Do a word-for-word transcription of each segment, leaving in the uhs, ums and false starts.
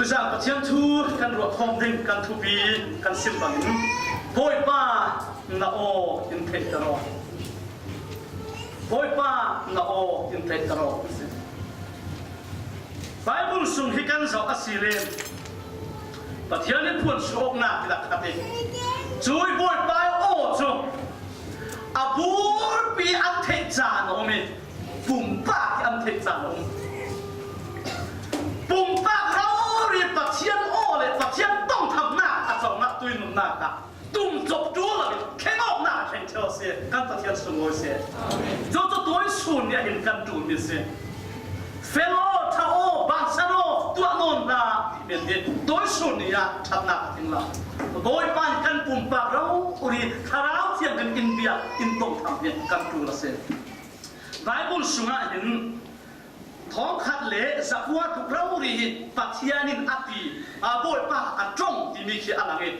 Zan Pathian thu kan ruat khawm ding kan thupi kan sim bangin, Bawipa, na aw in theihter aw. Bawipa, na aw in theihter aw. Bible sung hi kan zoh a si le Pathian in phuan suahawknak hi dak khat hi. Cui Bawipa aw cu a bulpi an theih caan a um i pumpak hi an theih caan a um. Pumpak rori Pathian aw le Pathian tonghtamnak a conak tuihnunnak ah tum cawp ṭul lo in thleng awknak a thleng ṭheu a si. Kan Pathian sunglawi si. Cucu tuisun ni ah hin kan ṭulmi si. Fel aw, ṭha aw, bansan aw, tuah nawn hlah, ti men hi tuisun ni ah ṭhatnak a tling lo. Bawipa nih kan pumpak rori Thlarau Thianghlim in bia in tonghtham hi kan ṭul a si. Bible sungah hin thawngkhat le zakua tluk rori hi Pathian in a ti, a Bawipa a ṭong timi khi a lang i,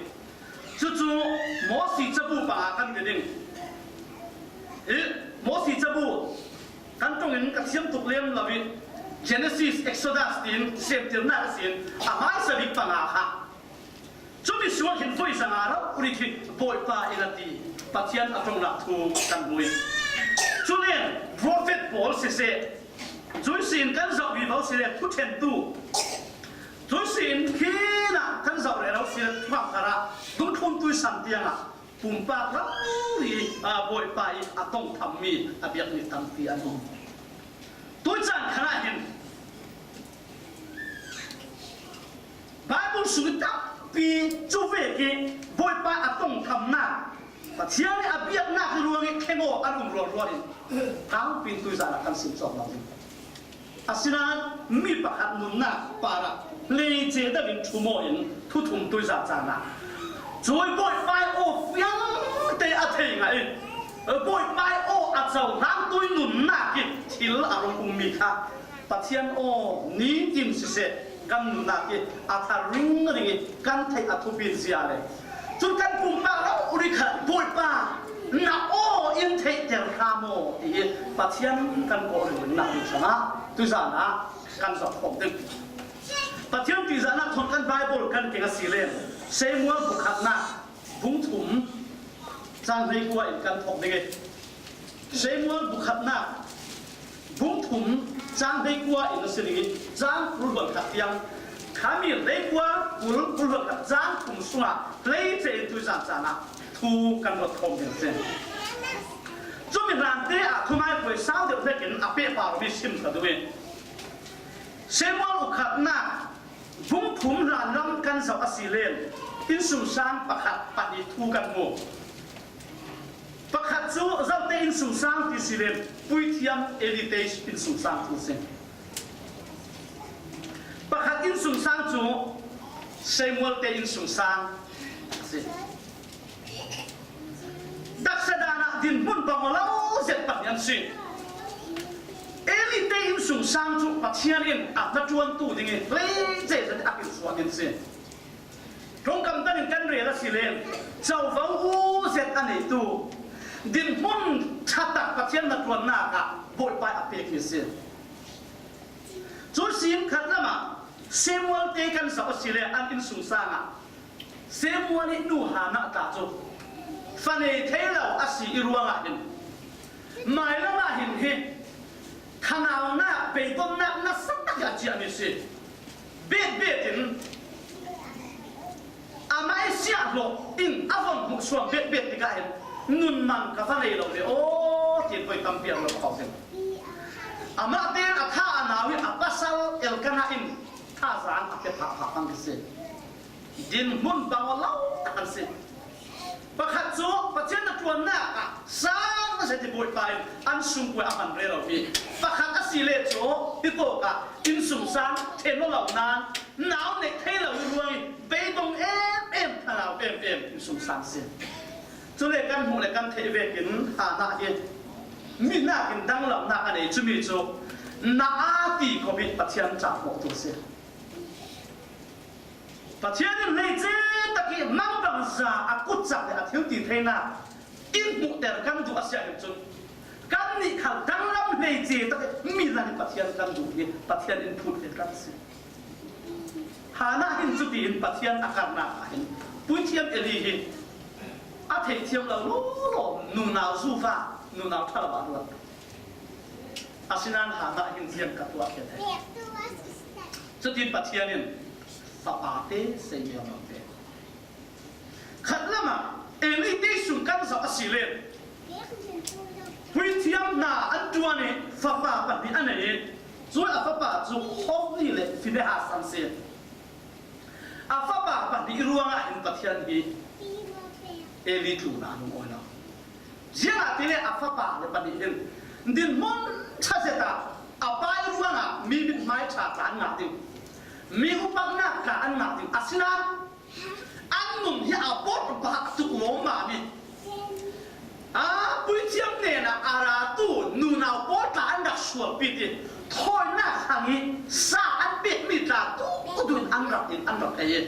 cucu Mosi cabu panga kan ti ding. Hi Mosi cabu kan ṭongin ka thiam tuk lem lo i, Genesis, Exodus tiin semtirnak a si in a hmaisa bik panga kha. Cumi sungah hin voi zanga rori khi Bawipa in a ti, Pathian a ṭongnak thu kan hmu i, cule profet pawl siseh, cui si in kan zoh vivo si le thuṭhentu, cui si in khinah kan zoh rero si le thuakharah dungthlun tuisan tiangah pumpak rori, aa, Bawipa i a tonghtammi a biakmi tampi an um. Tuicaan khan ah hin Bible sung i tampi cu vek i Bawipa a tonghtamnak, Pathian i a biaknak i ruang i thleng aw an um rualrual in tampi tuizan ah kan sim cawk lo ding. Asinain mi pakhat nunnak parah hleice deuh in ṭhum aw in thuthum tuizan caan ah cui Bawipa aw fiangte a thei ngah i Bawipa aw a cohlang tuihnunnak i thil a rung ummi kha Pathian aw nitin siseh, kan nunnak i a thar ringring i kan theih a thupi zia le cun kan pumpak rori kha Bawipa, na aw in theihter hram aw ti hi Pathian kan kawh ringringnak ding hrangah tuizan ah kan zoh khawm ding. Pathian ṭihzahnak thawn kan Bible kan keng a si le Samuel bu khatnak bung thum cang hleikua in kan thawk ding i, Samuel bu khatnak bung thum cang hleikua in a si ding i, cang kul hluan khat tiang, khami hleikua kul, kul hluan khat cang thum sungah hleice in tuizan caan ah thu kan ruat khawm ding a si. Cumi hlante ah thumai puai sau deuh hlekin a pehpar mi sim ka duh i, Samuel bu khatnak bung thum hlanlam kan zoh a si le innsungsang pakhat pahnih thu kan hmu. Pakhat cu zote innsungsang ti si le puithiam Eli te innsungsang thu si. Pakhat innsungsang cu Samuel te innsungsang a si. Taksa dan ah dinhmun bang lo zet pahnih an si. Eli te innsungsang cu Pathian in a hnaṭuantu ding i hleice zet a kilsuah ding si. Ṭongkam dang in kan rel a si le covo u zet a neitu dinhmun ṭha tak Pathian hnaṭuannak ah Bawipa a pekmi si. Cu sin khat lamah Samuel te kan zoh a si le an innsungsang ah Samuel i nu Hannah tla cu fa nei thei lo a si i ruangah hin mailam ah hin hi thanaunak, beidonnak nasa tak a ciahmi si. Betbet in amah i siahhlawh in a von hmuh suam betbet tikah hin nun mang ka va nei lo ve aw, tiin voi tampi a ruat kho ding. Amah tein a tha a nau hi a pasal Elkanah in thazaang a pe phahphah hmang khi si. Dinhmun bang aw lo tak an si. Pakhat cu Pathian hnaṭuannak ah sang nasa ti Bawipa in an sungkuai a hman rero hi. Pakhat a si le cu hi tawk ah innsungsang ṭhen aw lo nain nau neih thei lo i ruang i beidong em em, thanau em em innsungsang si. Cule kan hmuh le kan theih vekin Hannah hi mi nakin danglamnak a nei, cumi cu Naamani khawh hi Pathian ṭahmawhtu a si. Pathian in hleice tak i mangbangza a kutcak le a thil ti theinak in hmuhter kan duh a si ahcun, kannih khal danglam hleice tak i mi lak i Pathian kan duh hi Pathian in phut ve kan si. Hannah hin cutiin Pathian a karnak ah hin puithiam Eli hi a theihthiam lo lawlaw, nunau zuva, nunau ṭha lo a ruat. Asinain Hannah hin ziang ka tuah kei thei. Cutiin Pathian in fapate sei miau lo te. Khat lamah Eli te sung kan zoh a si len, puithiamna an ṭuan i fapa pahnih a nei i, cu a fapa cu Hofni le Finehas an si. A fapa pahnih ruangah hin Pathian hi Eli tlunah a lungawi lo. Ziangahtile a fapa le pahnih hin dinhmun ṭha zet ah a pa ih ruangah mi mithmai ṭha tla an ngah ding, mi upatnak tla an ngah ding. Asinain an nun hi a bawlbah tuk lawmmam i, a puithiam hnenah a ratu nunau pawl tla an rak sualpi ti, thawinak hang i sa an pekmi tla duhduh in an rak in an rak ei i,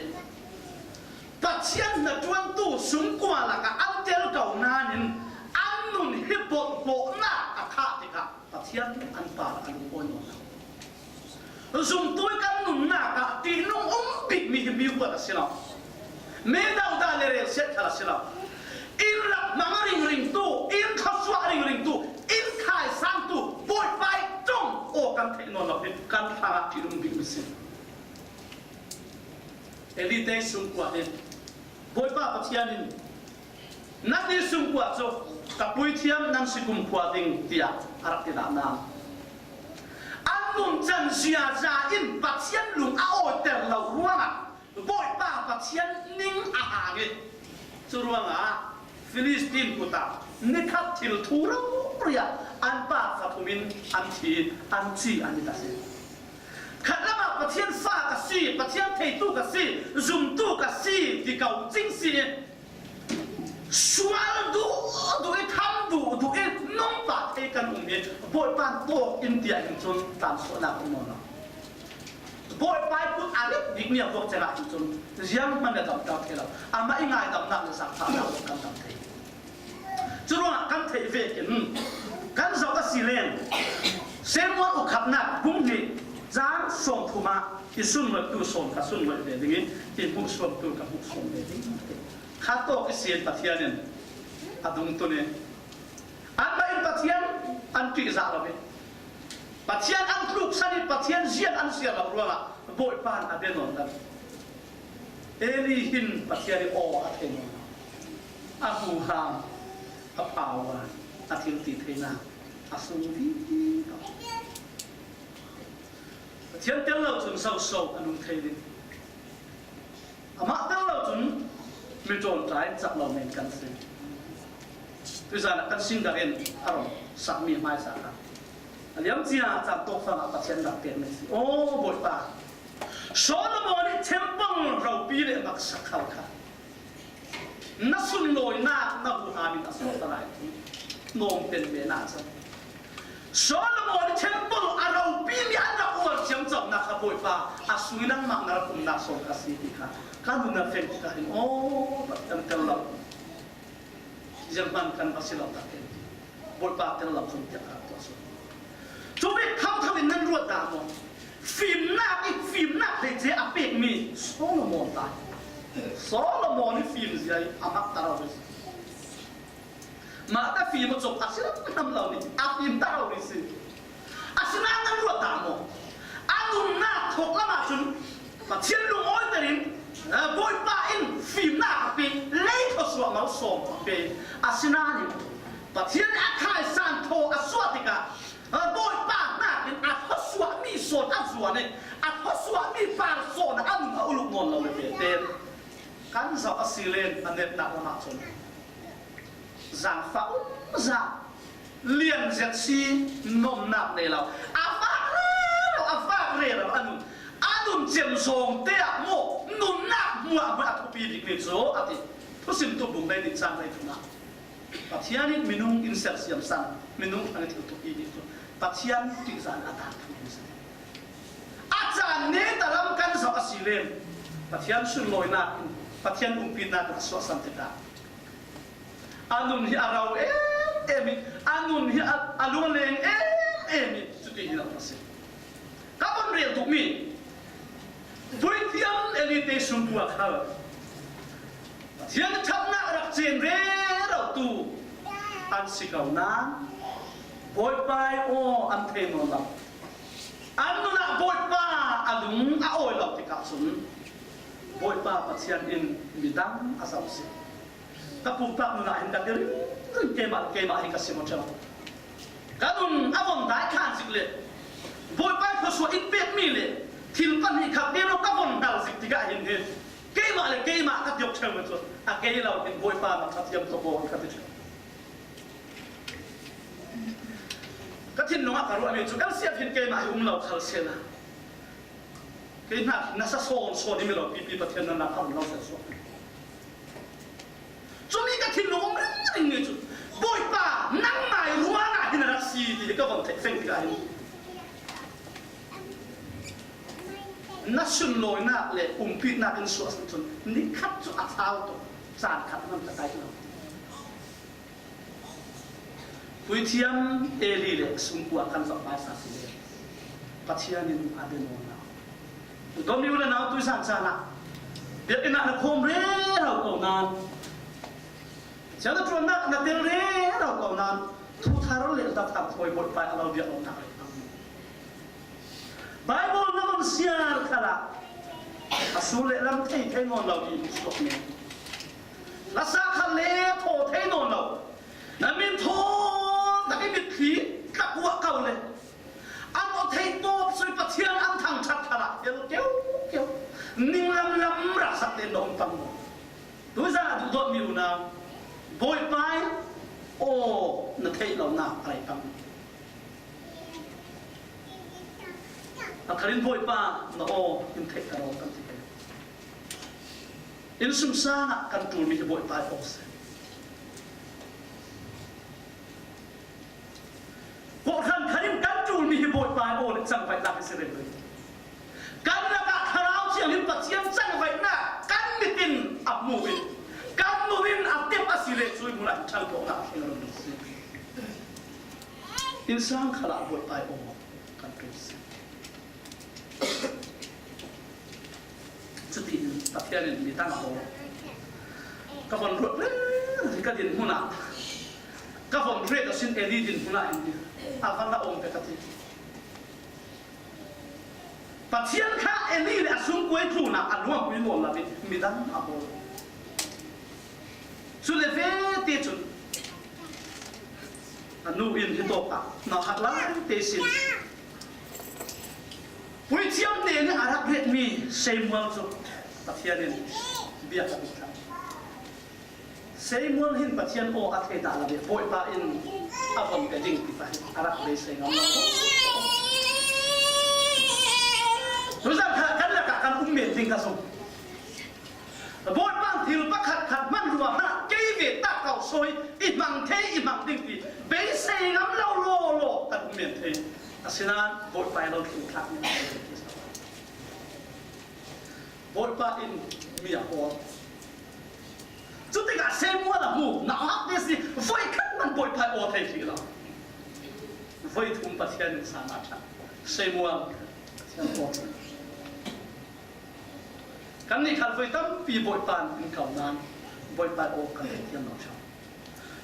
Pathian hnaṭuantu sungkua lakah an tel ko nain an nun hi bawlbawhnak a khah tikah Pathian an par a lungawi nawn lo. Zumtu ih kan nunnak ah tihnung um bikmi hi mi huat a si lo. Mi daudah le relsiat khal a si lo. Inn rak hmang ringringtu, inn thluasuah ringringtu, inn khaisangtu, Bawipa ih ṭong aw kan theih nawn lo hi kan hrangah tihnung um bikmi si. Eli te sungkua hi Bawipa Pathian in, "Nannih sungkua cu ka puithiam nan si kumkhua ding," tiah a rak ti dah nan. An nun can ziaza in Pathian lung a awiter lo ruangah Bawipa Pathian ning a hang i, cu ruangah Filistin kut ah nikhat thil thu rori ah an pa fathum in an thi, an ci, an i ta si. Khat lamah Pathian fa ka si, Pathian theitu ka si, zumtu ka si ti ko cing si. Sual duhduh i, tham duhduh i, nungpah thei kan um hi Bawipa in tawk in tiah hin cun tlansuahnak um nawn lo. Bawipa ih kut a rik bikmi a buak cengah hin cun zianghman le damter thei lo. Amah ih ngaidamnak le zaangfahnak kan dam thei. Curuangah kan theih vekin kan zoh a si len, Samuel ukhatnak bung hnih cang sawmthum ah i sunloihtu sawm ka sunloih ve ding i, i hmuhsuamtu ka hmuhsuam ve ding. Kha tawk ihsin Pathian in a dungtun i, anmah in Pathian an ṭihzah lo i, Pathian an tluksan i, Pathian zian an siar lo ruangah Bawipa in a bia nawn lo. Eli hin Pathian ih aw a thei nawn lo. A huham, a power, a thil ti theinak a sung vivo. Pathian tel lo cun soso a nung thei ding. Amah tel lo cun mi ṭawnṭai cak lo men kan si. Tuizan ah kan singdar in a rom sakmi hmaisa kha a liam cia cang tawk fangah Pathian rak pek men si. Aw Bawipa, Solomon ih temple ropi le maksak khal kha na sunlawinak na huham in a sawt a lai tu nawm pen ve na cang. Solomon ih temple a ropi mi an rak uar ciamconak kha Bawipa a sui nangmah na rak umnak sawng kha si ti kha ka nun a feng ka hin aw kan tel lo. Zianghman kan va si lo tak hin Bawipa tel lo cun tiang a rak tuah suak. Cu bik thotho in nan ruat dah maw? Fimnak ih fimnak hleice a pekmi Solomon ta hi. Solomon ih fimzia ih a mak ta lo hi. Mah ta fim a cawk a si lam hnam lo nih a fim ta lo rih si. Asinain nan ruat dah maw? A nunnak thawk lamah cun Pathian lungawiter in, eh, Bawipa in fimnak a pe, lei thluasuah malsawm a pe. Asinain Pathian a thaisan thaw a suah tikah, eh, Bawipa hnakin a thluasuahmi sawn a zuan i, a thluasuahmi par sawn a nun a uluk nawn lo le ve te. Kan zoh a si len a netnak lamah cun zaangfah um zah, lian zet si, nomnak nei lo. A fak rero, a fak rero a nun. A nun cem zawng te ah maw nunnak hmuahhmuah a thupi bikmi cu a ti. Thusimtu bung hleihnih cang hleithum ah Pathian in minung in sersiam sang, minung hrang in thil thupi bik cu Pathian ṭihzah in a dak thupi si. A caan neta lam kan zoh a si len Pathian sunlawinak in, Pathian umpinak in a suahsan tikah a nun hi a ro em em i, a nun hi a, a lungleng em em i, cuti hi lo a si. Ka von rel duhmi, puithiam Te sung kua khal Pathian ṭhatnak rak cen rerotu an si ko nain Bawipa aw an thei nawn lo. An nunah Bawipa a lung a awi lo tikah cun Bawipa Pathian in midang a zoh si. Ka pupa nunah hin ka ti ringring, keimah, keimah hi ka si maw ṭheu. Ka nun a von dai ṭhan zik le Bawipa khuasuah in pekmi le thil pahnih khat te lo ka von dal zik tikah hin hi keimah le keimah ka ti awk ṭheu cu a kei lo hin Bawipa na ṭha thiam tuk aw ka ti ṭheu. Ka thinlung ah ka ruahmi cu L C F hin keimah hi um lo khal sehla kei hna nasa sawn sawn i mi lo pipi Pathian nan a um lo seh suak. Cumi ka thinlung um ringring nih cu Bawipa nangmai ruangah hin a rak si ti hi ka von theih feng tikah hin na sunlawinak le umpinak in suah a si cun nikhat cu a thlau tuk caan khat hmanh ka kai lo. Puithiam Eli le sungkua kan zoh hmaisa si le Pathian in a bia nawn lo. Dawtmi u le nau tuizan caan ah biakinn ah na khawm rero ko nain, siangtho ṭuannak na tel rero ko nain, thuthar le zathar thawi Bawipa a lo biak lonak rei tam. Baibal na von siar khalah a sur le lam thei thei nawn lo ti hmuh suak men. Hlasa khat le thaw thei nawn lo. Na min thaw tak i mitthli tlakuah ko le an aw theih tawp sui Pathian an thangṭhat khalah hel keu keu. Ning lam lam rak sak le na um pang maw? Tuizan a duhdawtmi unau Bawipa aw na theih lonak a rei pang. A kharin Bawipa na aw in theih ka rawl kan ti. Innsungsang ah kan ṭulmi hi Bawipa aw si. Kawhhran kharin kan ṭulmi hi Bawipa aw le cangvaihnak hi si reng reng. Kan lakah Thlarau Thianghlim Pathian cangvaihnak kan mit in a hmu in, kan nun in a tep a si le cu hmun ah ṭhangthawhnak a thleng run si. Innsang khalah Bawipa aw kan ṭul si. Cutin Pathian in midang a hawl. Ka von ruat reng reng ka din hmun ah, ka von ret a sin Eli din hmun ah hin a van a awm ve ka ti. Pathian kha Eli le a sungkuai tlunah a luangpui nawn lo i midang a hawl. Cu le vete cun a nu in hi tawk ah nauhak lai te sin puithiam te nih a rak retmi Samuel cu Pathian in bia a bik hna. Samuel hin Pathian aw a thei dah lo ve, Bawipa in a von pe ding ti pah a rak beisei ngam lo. Tuzan kha kan lakah kan um men ding ka zong. Bawipa thil pakhat khat hman ruangah kei ve tak ko sawi i hmang thei, i hmang ding ti beisei ngam lo law law kan um men thei. Asinain Bawipa i lo thleng thlak men. Bawipa in mi a hawl. Cutikah Samuel a hmu, nauhak te si, voi khat man Bawipa aw thei hrih lo. Voi thum Pathian in sang a ṭha. Samuel, Pathian aw thei. Kannih khal voi tampi Bawipa in kau nain Bawipa aw kan thei thiam lo ṭha.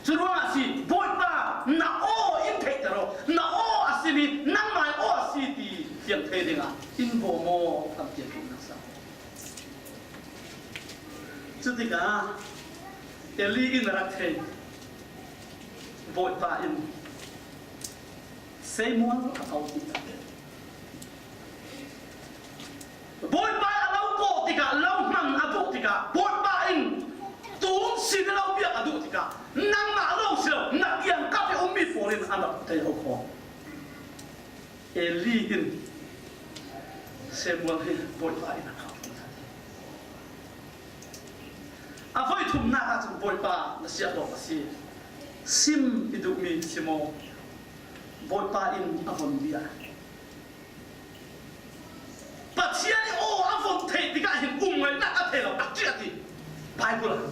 Curuangah si, Bawipa, na aw in theihter aw, na aw a simi, nangmai aw a si ti fiang thei dingah in bawm aw, kan ti a ṭul hmasa. Cutikah Eli in a rak thei, Bawipa in Samuel a ko ti. Bawipa a lo kawh tikah, lo hmang a duh tikah, Bawipa in tun sin a lo biak a duh tikah, nangmah lo si lo, na kiangkap i ummi pawl in an rak thei ho kho. Eli in Samuel hi Bawipa in a kau. A voi thumnak ahcun Bawipa na siah lawk a si. Sim i duhmi si maw? Bawipa in a von bia. Pathian i aw a von theih tikah hin um ngaihnak a thei lo, a ṭih a ti. Baibal ah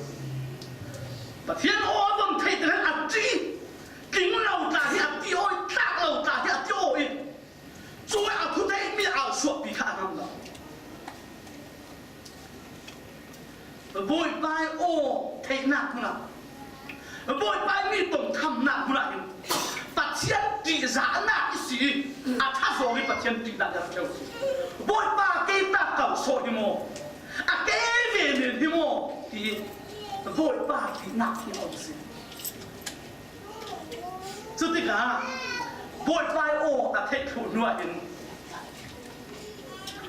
Pathian aw a von theih tikah a ṭih. Tling lo tla hi a ti aw i, tlak lo tla hi a ti aw i, cu a thu theihmi au suahpi kha a ngam lo. Bawipa aw theihnak hmunah, Bawipa mi tong thamnak hmunah hin Pathian ṭihzahnak i si i, a ṭha zawng i Pathian ṭihnak i a ṭheu si. Bawipa kei ta kalsawh hi maw? A kei ve men hi maw? Ti Bawipa ṭihnak hi a om si. Cutikah Bawipa aw a theih thluh hnuah hin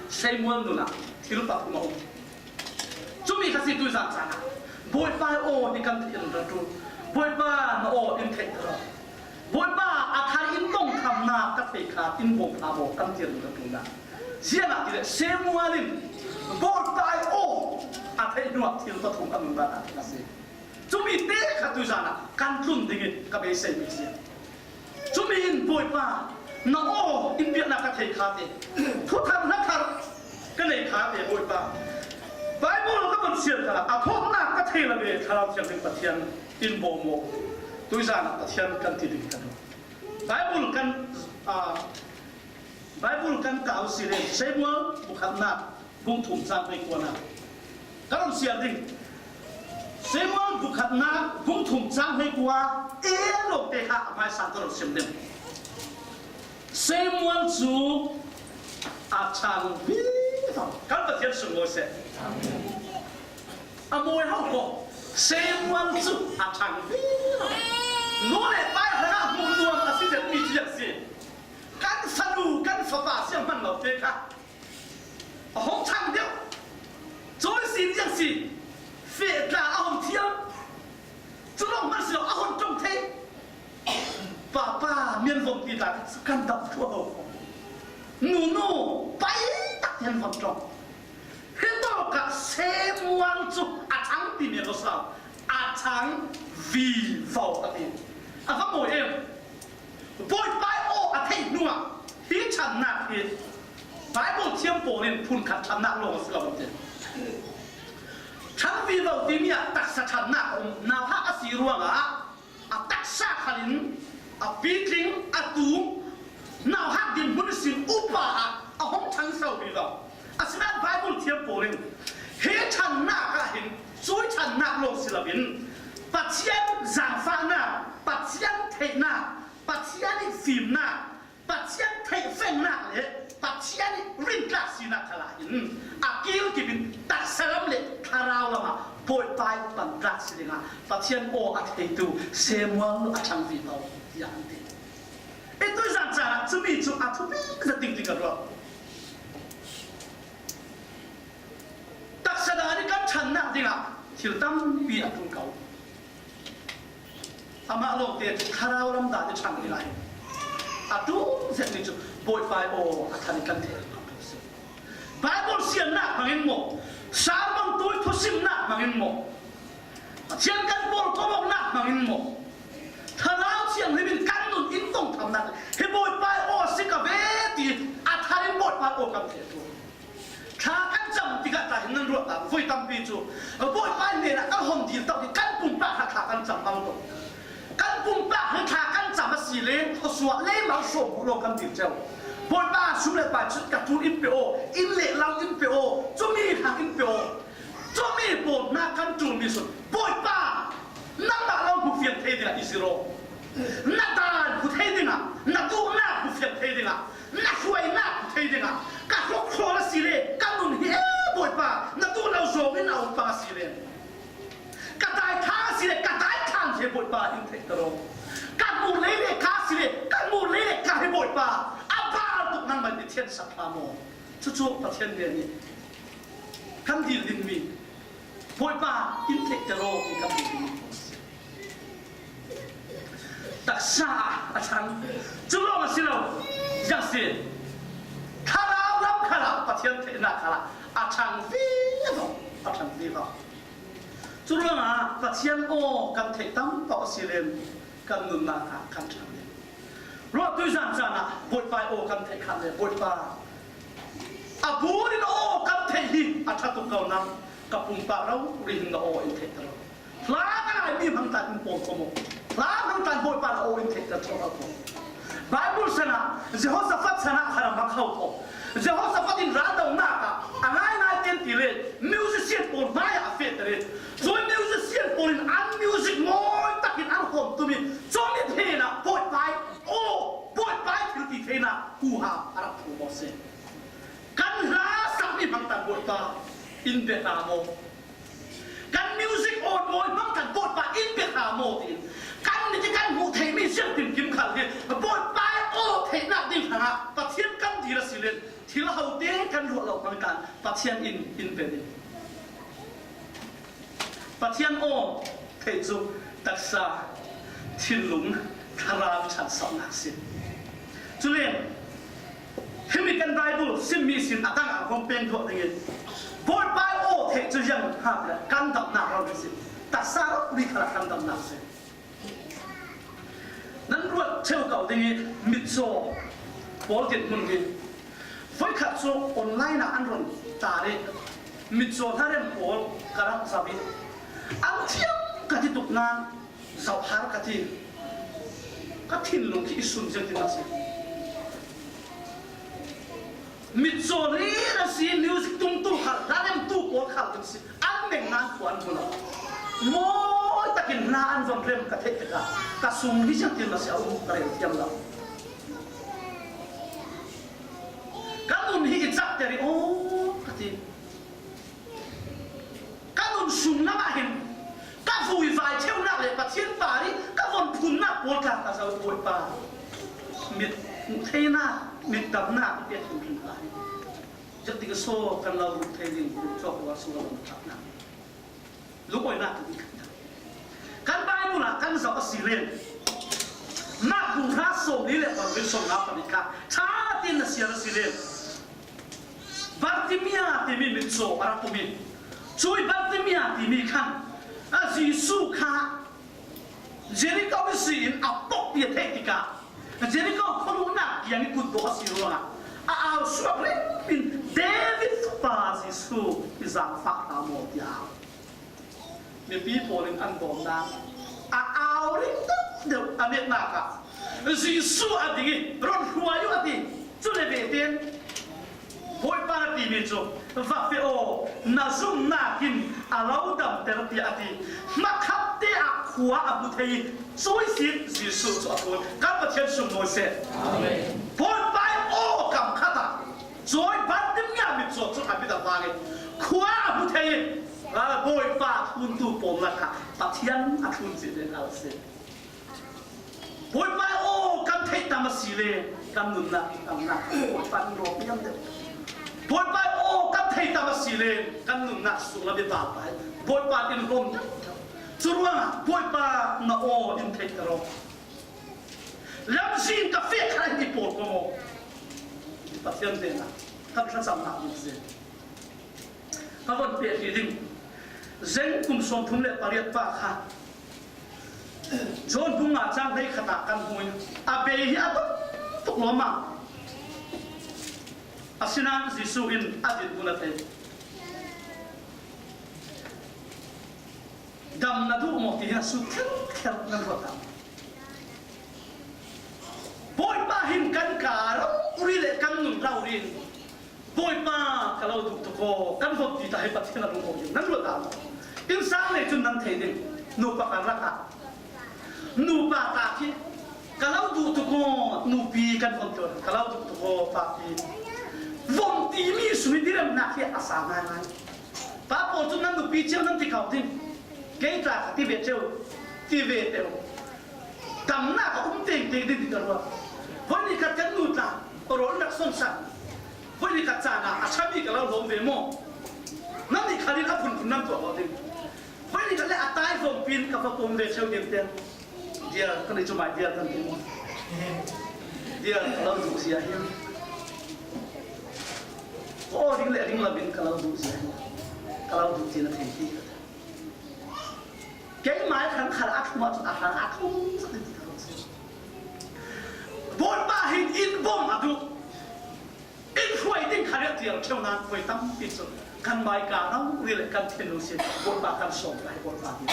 Samuel nunah thil pathum a um. Cumi kha si tuizan caan ah Bawipa aw hi kan theih run ra ṭul. Bawipa na aw in theih ta lo. Bawipa a thar in tong thamnak ka thei kha in bawm pha maw kan ti run ra ṭul na. Ziangahtile Samuel in Bawipa aw a theih hnuah thil pathum a nunnak a si. Cumi te kha tuizan ah kan tlun ding i ka beisei bik si. Cumi in Bawipa na aw in biaknak ka thei kha te, thuthar hnathar ka nei kha te Bawipa, Bible ka von siar kha a thawknak ka thei lo ve, Thlarau Thianghlim Pathian in bawm maw? Tuizan ah Pathian kan ti ding ka duh. Bible kan, ah, Bible kan kau si le Samuel bukhatnak bung thum cang hleikua na kan siar ding. Samuel bukhatnak bung thum cang hleikua e lawngte kha a hmaisa ka sim ding. Samuel cu a ṭhang vivo. Kan Pathian sunglawi seh. A mawi ho ko. Samuel cu a ṭhang vivo. Nu le pa hrangah hmuh nuam a si zetmi cu a si. Kan fanu, kan fapa siangman lote kha a hong thang deuh. Cawi sin ziang si, feh tla a hong thiam. Cu lawng hmanh si lo, a hong ṭong thei. Papa, mian vom ti tla kan dam thluah ho. Nunu, pai tak mian vom ṭong. Hi tawkah Samuel cu a ṭhang ti mian lo sau, a ṭhang vivo a ti. A va mawi em. Bawipa aw a theih hnuah hi ṭhannak hi Bible thiam pawl in phun khat ṭhannak lawng a si lo an ti. Ṭhang vivo timi ah taksa ṭhannak a um, nauhak a si ruangah a taksa khal in a pitling, a tum, nauhak dinhmun ihsin upa ah a hong ṭhangso vivo. Asinain Bible thiam pawl in hi ṭhannak ah hin cui ṭhannak lawng si loin Pathian zaangfahnak, Pathian theihnak, Pathian i fimnak, Pathian theihfengnak le Pathian i rintlak sinak khalah hin a kil kip in taksa lam le thlarau lamah Bawipa i pantlak si dingah Pathian aw a theitu Samuel a ṭhang vivo tiah an ti. I tuizan caan ah cumi cu a thupi zet ding ti ka ruah. Taksa dan i kan ṭhannak dingah thil tampi a ṭul ko. Amah lawngte cu thlarau lam dan i ṭhang dingah hin a ṭul zetmi cu Bawipa aw a thar i kan theih a ṭul si. Bible siarnak hmangin maw, sermon tui thusimnak hmangin maw, Pathian kan pawlkom awknak hmangin maw, Thlarau Thianghlim in kan nun in tong thamnak hi Bawipa aw a si ka ve ti a thar in Bawipa aw kan theih a ṭul. Thla kan cam tikah ta hin nan ruah ta, voi tampi cu Bawipa hnenah kan hon dil tak hi kan pumpak kha thla kan cam bang tuk. Kan pumpak hi thla kan cam a si le, khuasuah lei mal sawm hmuh lo kan dil ceu. Bawipa sum le pai cu ka ṭul in pe aw, inn le lo in pe aw, cumi hang in pe aw. Cumi pawl hna kan ṭulmi sun, Bawipa, nangmah lo hmu fiang thei dingah i zir aw. Na dan hmu thei dingah, na duhnak hmu fiang thei dingah, na hruainak hmu thei dingah, ka hruk hrawl a si le, ka nun hi e Bawipa, na duh lo zawng in a um pang a si le, ka dai thlang a si le, ka dai thlang hi Bawipa in theihter aw. Ka hmu lei le ka si le, ka hmu lei le ka hi Bawipa, a bal tuk nangmah in i thiansak hna maw? Cucu Pathian bia nih kan dil dingmi Bawipa in theihter aw ti kan dil dingmi taksa ah a ṭhang. Cu lawng a si lo, ziang si. Thlarau lam khalah Pathian theihnak khalah a ṭhang vivo, a ṭhang vivo. Cu ruangah Pathian aw kan theih tam paoh a si len kan nunnak ah kan ṭhang ding. Ruah tuizan caan ah Bawipa aw kan theih khan le Bawipa a bul in aw kan theih hi a ṭha tuk ko nang, ka pumpak rori hin na aw in theih ta lo. Hla ka laimi hmang tlan in pawlkom aw. Hla hmang tlan Bawipa na aw in theih ta ṭheo ko. Bible san ah Jehoshaphat san ah kharam a kho ko. Jehoshaphat in raldonak ah a ngaingai ten ti le musician pawl hmai ah a fehter i Bawipa, in bia hna maw? Kan music aw mawi hmang khat Bawipa, in bia hna maw? Tiin kan mit i kan hmuh theih mi ziangtinkim khal hi Bawipa aw theihnak ding hrangah Pathian kan dil a si len thil hote kan ruah lo hmang kan Pathian in in bia ding. Pathian aw theih cu taksa, thinlung, thlarau ṭhansaunak a si. Cule himi kan Bible simmi sin a dang a hong peng duah dingin Bawipa aw theih cu ziang hna kan damnak rori si. Taksa rori khalah kan damnak si. Nan ruat ṭheo ko ding i mitcaw pawl dinhmun hi voikhat cu online ah an run tar i mitcaw hlarem pawl ka rak zam i an thiam ka ti tuk nain zohhar ka ti. Ka thinlung khi i sun ziangtin a si. Mitcaw lir a si, music tumtu khal, hlaremtu pawl khal kan si. An meng nan khua an hmu lo. Mawi takin hla an von rem ka theih tikah ka sung hi ziangtin a si a um ka rel thiam lo. Ka nun hi i cakter i aw ka ti. Ka nun sung lamah hin ka vuivai ṭheunak le Pathian par i ka von phunnak pawl tla ka zoh Bawipa. Mit hmuh theinak, mit damnak i pek hrimhrim hna hi. Ziangtik a so kan lo hmuh thei ding, kum cawk rual sung a lo ṭhatnak. Lungawinak tu kan Kan Bible ah kan zoh a si len. Mark bung hra sawm li le pali sawm nga pali kha ṭha tein na siar a si len. Bartimia timi mitcaw a rak um i, cui Bartimia timi khan a Jesuh kha Jeriko ihsin a pokpi a theih tikah Jeriko khualuhnak kiang i kut dawh a si ruangah a au suak rengpin, "David fapa Jesuh, i zaangfah hna maw?" tiah a au. Mipi pawl in an dawm nain a au ring deuh deuh a netnak ah Jesuh a ding i, "Ron hruai uh," a ti. Cule vete in Bawipa na timi cu, "Va feh aw, na zumnak in a lo damter," tiah a ti. Hmakhatte ah khua a hmu thei i, cui sin Jesuh cu a ṭhawl. Kan Pathian sunglawi seh. Amen. Bawipa i aw kam khat ah cui Bartimia mitcaw cu a mit a vang i khua a hmu thei i, Bawipa thluntu pawl lakah Pathian a thlun cih len a si. Bawipa aw kan theih tam a si le kan nunnak i tamnak Bawipa in rawk liam deuh. Bawipa aw kan theih tam a si le kan nunnak sung lam i bal pai. Bawipa in hlawm deuh. Cu ruangah Bawipa na aw in theihter aw. Lamzin ka fek kha i pawl ko maw? Pathian tenak kan thlacamnak ding si. Ka von peh hrih ding. Zeng kum sawmthum le pariat pa kha John bung nga cang hleikhat ah kan hmu i a bei hi a tam tuk lawmmam. Asinain Jesuh in a dinhmun a thei. Dam na duh maw ti hi a sut kherkher nan ruat ah. Bawipa hin kan kaa rori le kan nun rori in Bawipa, ka lo duh tuk aw, kan von ti ta hi Pathian a lung aw ding nan ruat ah. Innsang lei cun nan thei ding. Nupa kan rak ah nupa ta khi ka lo duh tuk aw, nupi kan von ti aw, ka lo duh tuk aw, papi. Von timi sung i diremnak hi a sa ngaingai. Pa pawl cun nan nupi cio nan ti ko ding. Kei tla ka ti ve cio, ti ve teo. Damnak a um tengteng ding ti ka ruah. Voi ni khat kan nu tla rawl rak son san. Voi ni khat caan ah a chami ka lo hlawm ve maw? Nan nih khat in a phunphun nan tuah lo ding. Voi ni khat le a tai vawng pin ka va pawm ve cheu ding tiang. Dial kan i cumai dial kan ti maw? Dial ka lo duh sia hi. Aw ding le ding lam in ka lo duh sia hi. Ka lo duh ti na thei ti. Keimah khan khal a thum ahcun a hlan a thum zat in ti ka si. Bawipa hin in bawm a duh. In hruai ding kha riah tial ṭheu nain voi tampi cu kan mai ka rori le kan thinlung si. Bawipa kan sawm lai Bawipa hi.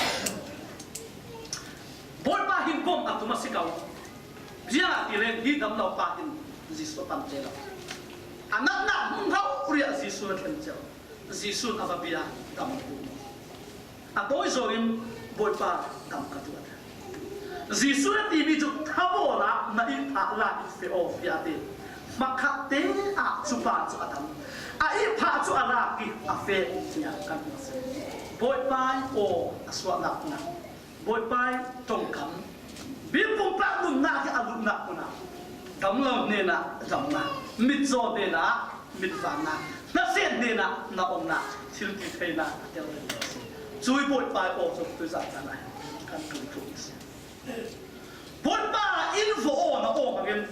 Bawipa hin bawm a tum a si ko. Ziangahtile hi damlo pa hin Jesuh a pan te lo. A natnak hmun rori ah Jesuh a thlen cio. Jesuh a va bia dam a duh. A tawi zawng in Bawipa dam ka duh a ti. Jesuh a timi cu thabawl ah na ihphah la in feh aw, feh a ti. Hmakhatte ah cu pa cu a dam. A ihphah cu a lak i a feh tiah kan hmuh a si. Bawipa i aw a suahnak hna. Bawipa i ṭongkam, mi pumpak nunnak hi a luhnak hmun ah, dam lo hnenah damnak, mitcaw hnenah mitvannak, hnasen hnenah na omnak, thil ti theinak a tel deuh a si. Cui Bawipa i aw cu tuizan caan ah hin kan ṭum ṭum a si. Bawipa in va aw na aw hmangin,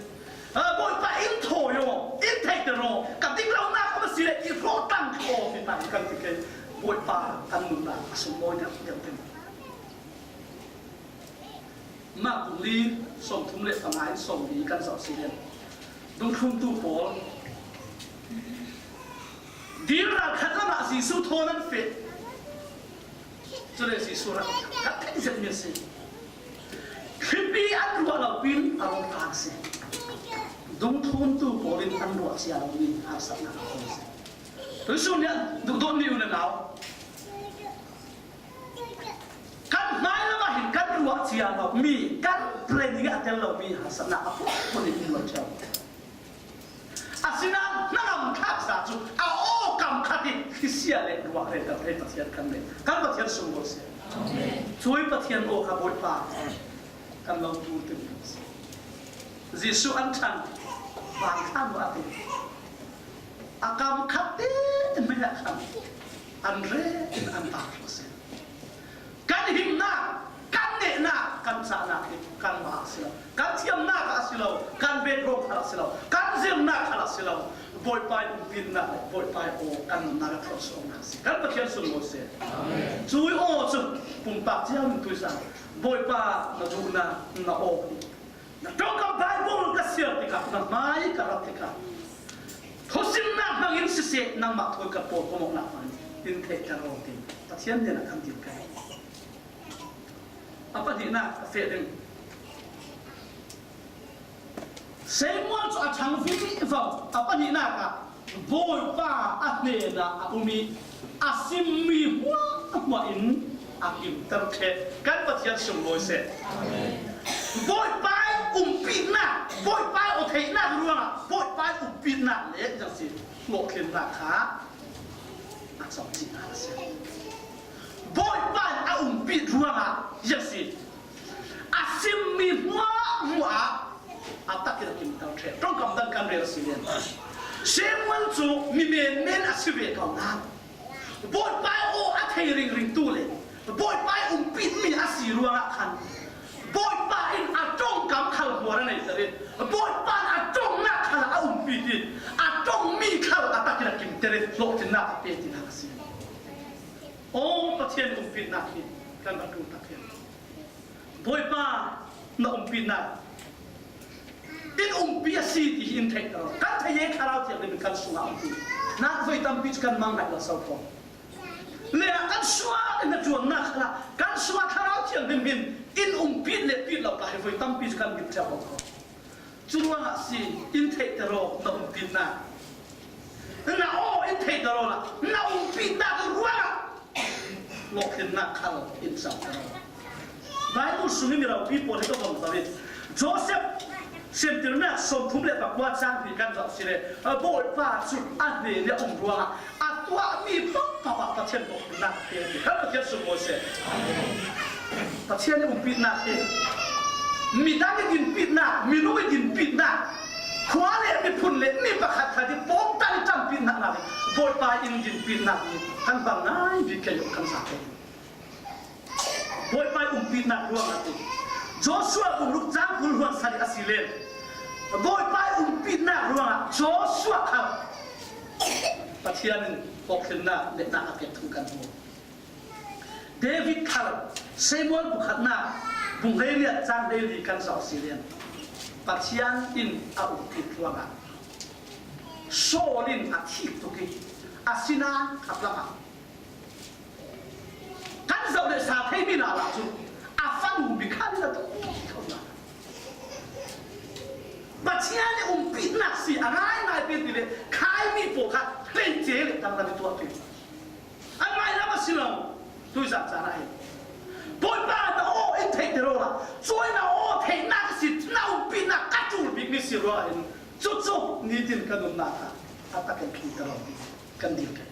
ah, Bawipa in thawi aw, in theihter aw, ka dinglonak a si le i hrawh tlang aw, ti hna hi kan ti kei. Bawipa kan nunnak a sunglawi deuh deuh ding. Mark bung li, sawmthum le panga in sawmli kan zoh si lian. Dungthluntu pawl, dil ralkhat lamah Jesuh thawn an feh. Cule Jesuh rak kan theih zet mi a si. Thlipi an ruah lo pin a rawng tlang si. Dungthluntu pawl in an ruah cia lo mi harsatnak a si. Tuisun nih duhdawt mi u le nau. Kan hmai lamah hin kan ruah cia lo mi, kan training a tel lo mi harsatnak a phunphun in in luan ṭheu. Asinain hnangam thlak sa cu a aw kam khat hi thisia le ruah rel kan thei Pathian kan nei. Kan Pathian sunglawi si. Cui Pathian aw kha Bawipa kan lo tur ti. Jesuh an ṭhang, van thlang a ti. A kam khat te in mei ah khan an re in an tar thluh a si. Kan himnak, kan nehnak, kan cahnak hi kanmah a si lo. Kan thiamnak a si lo, kan background khal a si lo, kan zirnak khal a si lo. Bawipa i umpitnak le Bawipa i aw kan nunnak a thluahsuahnak a si. Kan Pathian sunglawi si. Cui aw cu pumpak cio in tuizan Bawipa na duhnak na aw hi. Na ṭongkam Baibal ka siar tikah, na hmai ka rat tikah, thusimnak hmangin siseh, nangmah thawi ka pawl ka mawhnak hmangin in theihter aw, ti Pathian hnenah kan dil kai. A pahnihnak a feh ding. Samuel cu a ṭhang vivo. A pahnihnak ah Bawipa a hnenah a um i a simmi hmuahhmuah in a kimter ṭheh. Kan Pathian sunglawi seh. Bawipa i umpitnak, Bawipa i aw theihnak ruangah Bawipa i umpitnak le a si hlawhtlinnak kha a cawng cihnak a si. Bawipa in a umpit ruangah a si a simmi hmuahhmuah ah a tak in a kimter ṭheh. Ṭongkam dang kan rel a si lian. Samuel cu mi menmen a si ve ko nain Bawipa i aw a thei ringringtu le Bawipa i umpitmi a si ruangah khan Bawipa in a ṭongkam khal hmuar a neiter i Bawipa in a ṭongnak khal a umpit i a ṭongmi khal a tak in a kimter i hlawhtlinnak a pe tinak a si. Aw, Pathian umpitnak hi kan va ṭul tak hi. Bawipa na umpitnak in umpi a si ti hi in theihter aw. Kan thei e, Thlarau Thianghlim in kan sungah a umpi. Nak voi tampi cu kan mang ngaih lo so ko. Le ah kan sual in a ṭuannak khalah kan sual Thlarau Thianghlim in in umpit le pit lo ka hi voi tampi cu kan mit ṭheu ko. Cu ruangah si in theihter aw na umpitnak. Na aw in theihter aw la na umpitnak ruangah hlawhtlinnak khal in cangter aw. Baibal sung i mi ropi pawl hi ka bang bang i Joseph semtirnak sawmthum le pakua cang hi kan zoh si le Bawipa cu a hnen i a um ruangah a tuahmi pakpah ah Pathian hlawhtlinnak a pe ti kha Pathian sunglawi seh. Pathian i umpitnak hi midang i dinpitnak, minung i dinpitnak, khua le miphun le mi pakhat khat i pawngtan i ṭampit hna hna le Bawipa in dinpitnak hi kan bang ngai bik kei kan sa kei. Bawipa i umpitnak ruangah ti Joshua bung ruk cang kul hluan sarih a si le Bawipa i umpitnak ruangah Joshua kha Pathian in hlawhtlinnak le nak a pek thu kan hmu. David thar Samuel pakhatnak bung hleiriat cang hleili kan zoh si lian. Pathian in a umpit ruangah Saul in a thik tuk i a sinain khat lamah kan zoh le sa theimi lala cu a fanu Mikhal in a tuk kho hna. Pathian i umpitnak si a ngaingai pen ti le khaimi pawl kha teice le tanglam i tuah pen. An ngai lam a si lo. Tuizan caan ah hin Bawipa na aw in theihter aw la, cuai na aw theihnak a si, na umpitnak ka ṭul bikmi si ruangah hin cucu nitin ka nunnak ah a tak in thliter aw. kan dil kei.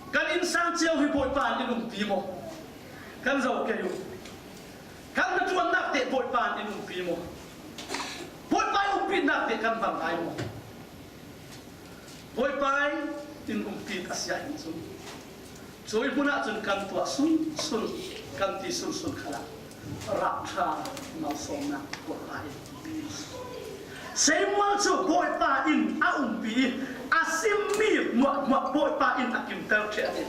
Kan innsang cio hi Bawipa in umpi maw? Kan zo kei uh. Kan hnaṭuannak te Bawipa in umpi maw? Bawipa in umpitnak te kan bang lai maw? Bawipa in umpi a si ahih cun, cuih hmun ah cun kan tuah sunsun, kan ti sunsun khalah rah ṭha malsawmnak Bawipa in umpi. Samuel cu Bawipa in a umpi i a simmi hmuahhmuah Bawipa in a kimter ṭheh a ti.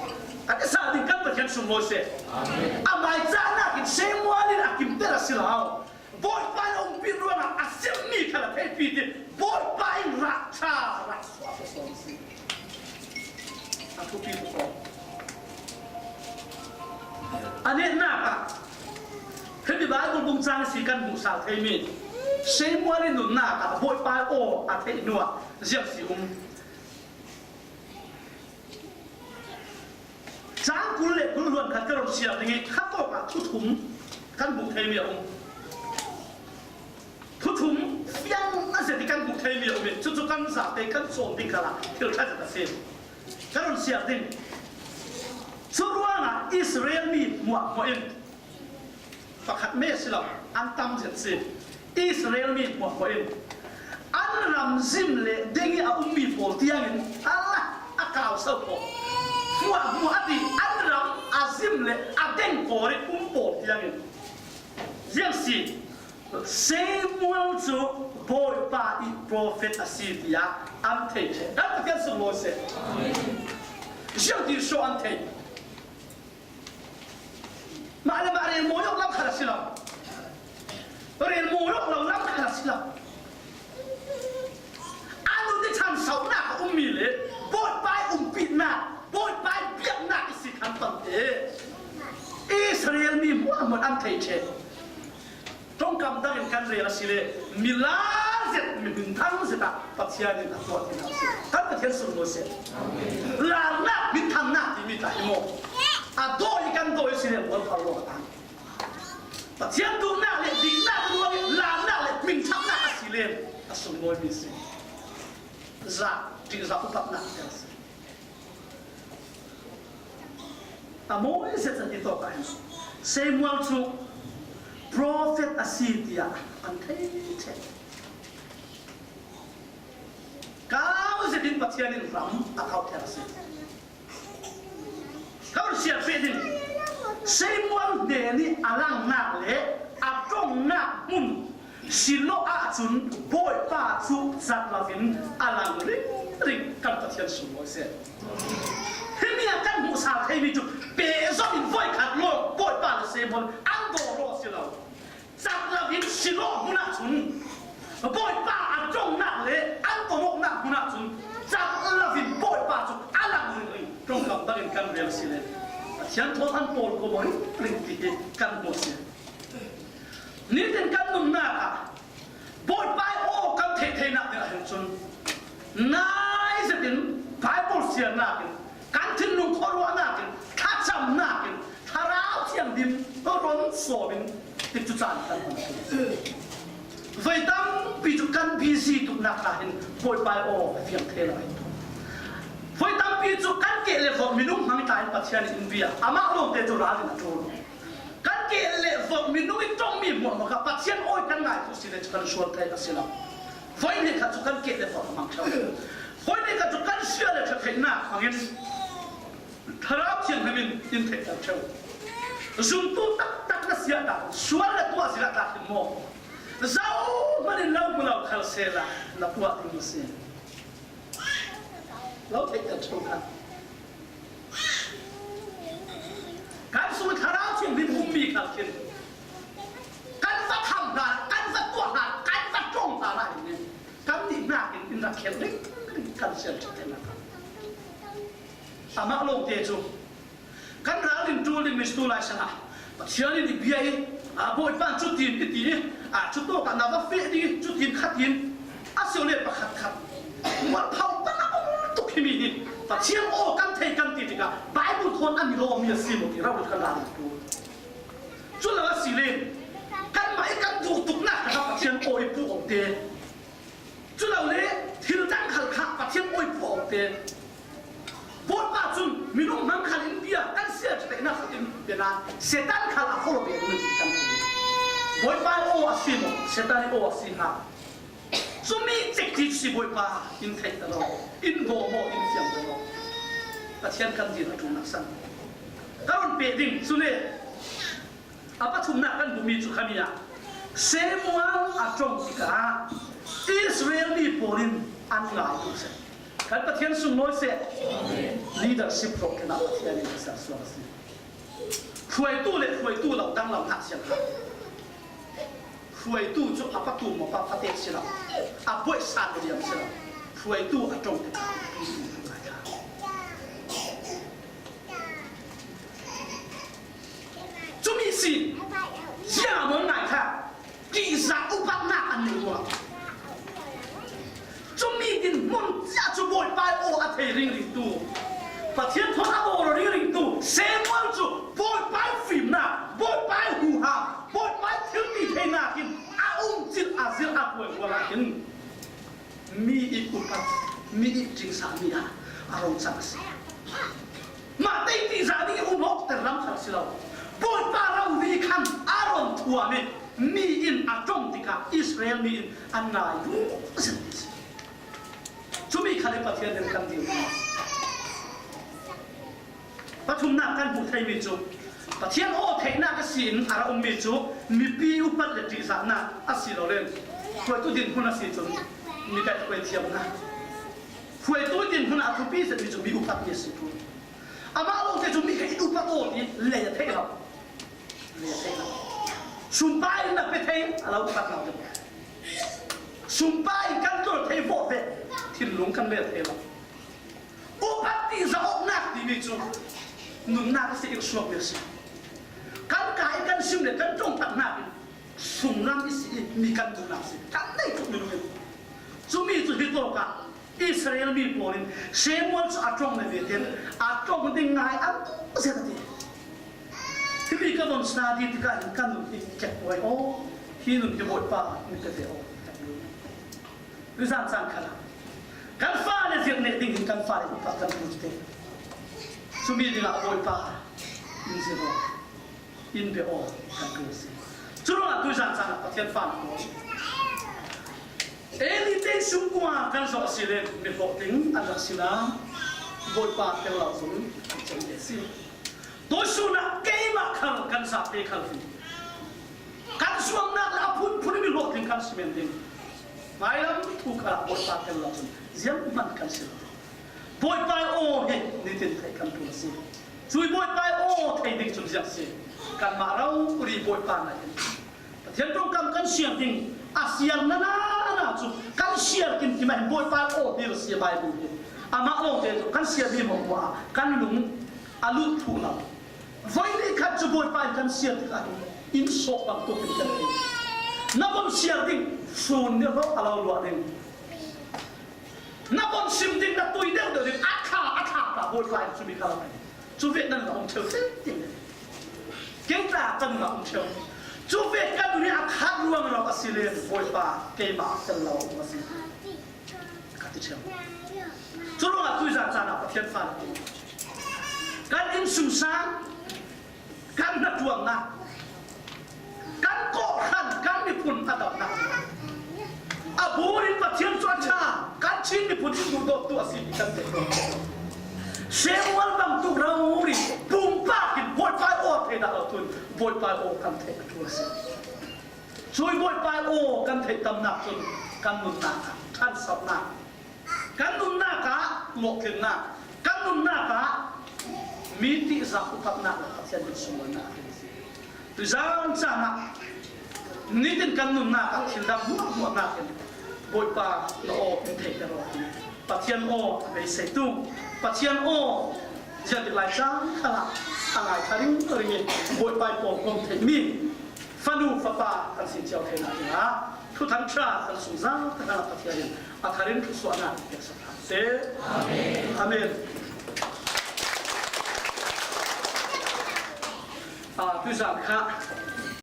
A tisa ding kan Pathian sunglawi seh. Amai cahnak in Samuel in a kimter a si lo. Bawipa in a umpi ruangah a simmi kha a theipi ti Bawipa in rah ṭha rah suak a sawm si. A thupi tuk aw. A nehnak ah himi Baibal bung cang si kan hmuhsal theimi Samuel in nunnak ah Bawipa aw a theih hnuah ziang si um. Cang kul le kul hluan khat ka run siar ding i kha tawk ah thuthum kan hmuh theimi a um. Thuthum fiang a zet i kan hmuh theimi a um i cucu kan zate kan cawn ding khalah thil ṭha zet a si. Ka run siar ding. Cu ruangah Israel mi hmuahhmuah in pakhat me si lo, an tam zet si. Israel mi hmuahhmuah in an ram zim le deng i a ummi pawl tiangin a la a kau so pawl hmuahhmuah a ti. An ram a zim le a deng pawl i um pawl tiangin ziang si. Samuel cu Bawipa i profet a si tiah an thei ṭheh. Kan Pathian sunglawi seh. Ziang ti so an thei. Mah le mah rel mawi awk lam khat a si lo. Rel mawi awk lo lam khat a si lo. A nun i ṭhan sauhnak a ummi le Bawipa i umpihnak, Bawipa i biaknak i si khan pang te Israel mi hmuahhmuah an thei ṭheh. Ṭongkam dangin kan rel a si le, mi lar zet, mi hminthang zet ah Pathian in a tuah ti hna a si. Kan Pathian sunglawi seh. Larnak, hminthangnak timi tla hi maw? A dawi kan dawi a si le, mualpho lawng a tang. Pathian duhnak le diknak ruang i larnak le hminthangnak a si le, a sunglawimi a si. Zah, ṭihzah upatnak a si. A mawi zetzat i tawk ah hin Samuel cu profet a si tiah an thei ṭheh. Kau zetin Pathian in ram a kauhter a si. Ka run siar peh ding. Samuel hnen i a langnak le a ṭongnak hmun Shiloh ahcun Bawipa cu cat loin a lang ringring. Kan Pathian sunglawi seh. Himi ah kan hmuhsal theimi cu pehzom in voikhat lawng Bawipa le Samuel an dawraw a si lo. Cat loin Shiloh hmun ahcun Bawipa a ṭongnak le an dawrawknak hmun ahcun cat loin Bawipa cu a lang ringring. Ṭongkam dangin kan rel a si le Pathian thawn an pawl ko maw ringring ti hi kan hmuh a si. Nitin kan nunnak ah Bawipa i aw kan theih theinak ding ahhin cun, nai zetin Baibal siarnak in, kan thinlung khuaruahnak in, thlacamnak in, Thlarau Thianghlim ron sawm in, tikcu caan kan hman. Voi tampi cu kan busy tuknak hna hin Bawipa i aw a fiang thei lo. Voi tampi cu kan keh le vorh minung hmang ta in Pathian in bia, amah lawngte cu ral in a ṭul. Kan keh le vorh minung i ṭongmi hmuahhmuah kha Pathian aw i kan ngai tu si le cu kan sual thei a si lo. Voi hnih khat cu kan keh le vorh a hmang ṭheu. Voi hnih khat cu kan sia le ṭha theihnak hmangin Thlarau Thianghlim in in theihter ṭheu. Zumtu taktak na si ah dah, sual le tuah zila dah hin maw? Zohman in lo hmu lo khal sehla na tuah ding a si. Lo theihter ṭheu kha. Kan sung Thlarau Thianghlim ummi khal khin kan va tham hna, kan va tuah hna, kan va ṭong hna lai in kan dihnak in in rak khen ringring kan sian ṭhit te nak. Amah lawngte cu kan ral in ṭul ding mi si tu lai sangah Pathian in i bia i, aa, Bawipa cu tiin i ti i, aa, cu tawk ah na va feh ding i, cu tiin kha tiin a si le pakhat khat mualpho pan a um tuk himi hi Pathian aw kan thei kan ti tikah Baibal thawn a mi lawmmi a si maw ti rau kan ral in ṭul. Cu lo a si le kanmah i kan duh tuknak kha Pathian aw i puh awk te. Cu lo le thil dang khal kha Pathian aw i puh awk te. Bawipa cun minung hmang khal in bia kan sial ṭha theihnak khat in pe nain Satan khal a holh ve ding kan ti. Bawipa aw a si maw, Satan aw a si hnga? Cumi cekci cu si Bawipa in theih ta lo, in daw maw, in fiang ta lo. Pathian kan din a ṭulnak san ka run peh ding. Cule a pathumnak kan hmuhmi cu khami ah Samuel a ṭong tikah Israel mi pawl in an ngai duh seh. Kan Pathian sunglawi seh. Leadership hrawh khenah Pathian in a sersuak a si. Hruaitu le hruaitu lo danglam hlah siang hlah. Hruaitu cu a patu maw pa pate si lo, a puai san liam si lo. Hruaitu a ṭong tikah cumi si, ziah maw ngai kha, tihzah upatnak an nei ruang. Cumi dinhmun cia cu Bawipa aw a thei ringringtu, Pathian thawn a bawl ringringtu Samuel cu Bawipa fimnak, Bawipa huham, Bawipa thilti theinak in a um cil a zir a kuai ruangah hin mi i upat, mi i ṭingsami ah a rung cang a si. Mah tei tihzah ding i um awkter lam khal si lo. Bawipa rori khan a run thuam i mi in a ṭong tikah Israel mi in an ngai duh zet ti si. Cumi khal i Pathian nih kan dil. Pathumnak kan hmuh theimi cu Pathian aw theihnak a si in a ra ummi cu mipi upat le ṭihzahnak a si lo le hruaitu dinhmun a si cun mi kaihhruai thiamnak. Hruaitu dinhmun a thupi zetmi cu mi upat mi a si tu. Amah lawngte cu mi kha in upat aw ti lei a theih lo. Lei a theih lo. Sumpai in na pe thei a lo upat lo. Sumpai in kan tlor thei vawh ve thinlung kan lel thei lo. Upat tihzah awknak timi cu nunnak a si, i suakmi a si. Kan kaa i kan sim le kan ṭongtak hnakin sunglam i si i mi kan nunnak a si. Kan nei tuk minung in. Cumi cu hi tawkah Israel mi pawl in Samuel cu a ṭong le ve tein a ṭong ding ngai an zet a ti. Himi ka von sna ti tikah hin kan nun hi kek aw, hi nun hi Bawipa mi ka ve aw. Nizan caan khalah kan fale zirh neh ding hin kan fale upat kan ṭul te. Cumi dingah Bawipa in zirh aw, in bia aw kan ṭul a si. Curuangah tuizan caan ah Pathian fale aw. Eli te sungkua kan zoh a si le mihlawh ding an rak si la, Bawipa tel lo zong kan cem ve a si. Tuihsun ah keimah khal kan zate khal hi. Kan zuamnak le a phunphun in i hlawhtling kan si men ding. Hmailam thu khalah Bawipa tel lo cun zianghman kan si lo. Bawipa aw hi nitin theih kan ṭul a si. Cui Bawipa aw thei ding cun ziang si. Kanmah rori Bawipa na in Pathian ṭongkam kan siar ding a siar na na na cu kan siar kim kim ah hin Bawipa aw dil a si a Bible hi. Amah lawngte cu kan siar ding hmawk hmawk ah kan lung a lut thluh lo. Voi ni khat cu Bawipa in kan siar tikah hin in sawh bang tuk in kan thei. Na von siar ding sun ni hlawh a lo luah ding. Na von sim ding na tui deuh deuh ding a thla a thla ta Bawipa in cumi kha lo thei. Cu ve nan a um ṭheu ṭheu ding. Kei tla kan a um ṭheu. Cu ve kan nih a khat ruang lo a si le Bawipa keimah tel lo a um a si. Ka ti ṭheu. Curuangah tuizan caan ah Pathian fa na ti. Kan innsungsang, kan hnaṭuannak, kan kawhhran, kan miphun a damnak, a bur in Pathian cu a ṭha, kan Chin miphun in duhdawttu a si ti kan theih. Samuel bangtuk rori pumpak in Bawipa aw thei dah lo tun Bawipa aw kan theih a ṭul a si. Cui Bawipa aw kan theih tamnak cun kan nunnak ah ṭhansonak, kan nunnak ah lawhtlinnak, kan nunnak ah mi tihzah upatnak le Pathian min sunglawinak a si. Tuizan caan ah nitin kan nunnak ah thil dang hmuahhmuah nakin Bawipa na aw in theihter aw ti. Pathian aw a beiseitu, Pathian aw ziatik lai caan khalah a ngai kha ringring in Bawipa i pawlkom theihmi fanu fapa kan si cio theinak dingah thuthang ṭha kan sungzal taktak Pathian in a thar in thluasuahnak peksak hram seh. Amen. Ah, tuizan kha